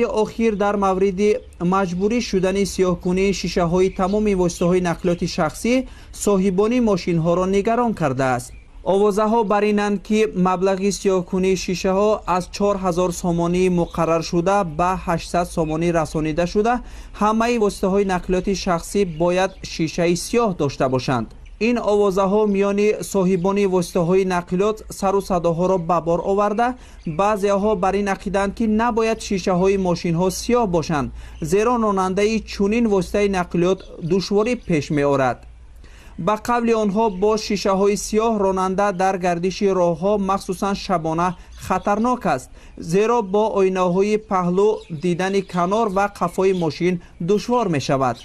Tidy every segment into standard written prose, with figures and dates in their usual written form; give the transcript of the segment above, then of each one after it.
Охир дар мавриди маҷбурӣ шудани сиёҳкунии шишаҳои тамоми воситаҳои нақлиёти шахсӣ соҳибони мошинҳоро нигарон кардааст. Овозаҳо бар инанд, ки маблағи сиёҳкунии шишаҳо аз 4000 сомонӣ муқарраршуда ба 800 сомонӣ расонида шуда, ҳамаи воситаҳои нақлиёти шахсӣ бояд шишаи сиёҳ дошта бошанд. Ин овозаҳо миёни соҳибони воситаҳои нақлиёт сару садоҳоро ба бор оварда, баъзеҳо бар ин ақидаанд, ки набояд шишаҳои мошинҳо сиёҳ бошанд, зеро ронандаи чунин воситаи нақлиёт душворӣ пеш меорад. Ба қавли онҳо, бо шишаҳои сиёҳ ронанда дар гардиши роҳҳо, махсусан шабона, хатарнок аст, зеро бо оинаҳои паҳлӯ дидани канор ва қафои мошин душвор мешавад.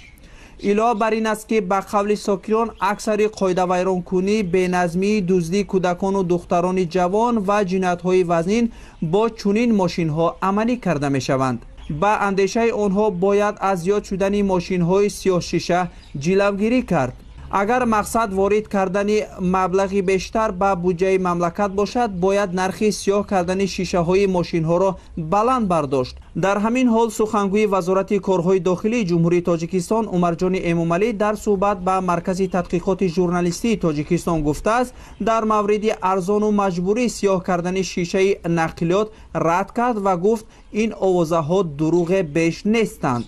Илова бар ин аст, ки ба қавли сокинон, аксари қоидавайронкунӣ, беназмии, дуздии кӯдакону духтарони ҷавон ва ҷиноятҳои вазнин бо чунин мошинҳо амалӣ карда мешаванд. Ба андешаи онҳо, бояд аз зиёд шудани мошинҳои сиёҳшиша ҷилавгирӣ кард. Агар мақсад ворид кардани маблағи бештар ба буҷаи мамлакат бошад, бояд нархи сиёҳ кардани шишаҳои мошинҳоро баланд бардошт. Дар ҳамин ҳол, сухангӯи Вазорати корҳои дохилии Ҷумҳурии Тоҷикистон Умарҷони Эмомалӣ дар суҳбат ба Маркази тадқиқоти журналистии Тоҷикистон гуфтааст, дар мавриди арзону маҷбурӣ сиёҳ кардани шишаи нақлиёт рад кард ва гуфт, ин овозаҳо дурӯғе беш нестанд.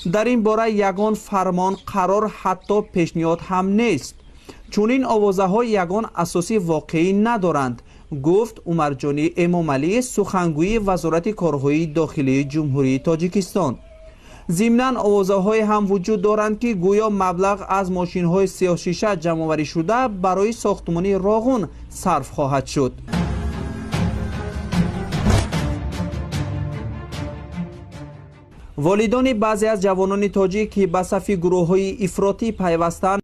Дар ин бора ягон фармон, қарор, ҳатто пешниҳод ҳам нест. Чунин овозаҳо ягон асоси воқеӣ надоранд, гуфт Умарҷони Эмомалӣ, сухангӯи Вазорати корҳои дохилии Ҷумҳурии Тоҷикистон. Зимнан, овозаҳое ҳам вуҷуд доранд, ки гӯё маблағ аз мошинҳои сиёҳшиша ҷамъоварӣ шуда барои сохтмони Роғун сарф хоҳад шуд. Волидони баъзе аз ҷавонони тоҷик, ки ба сафи гурӯҳҳои ифротӣ пайвастанд,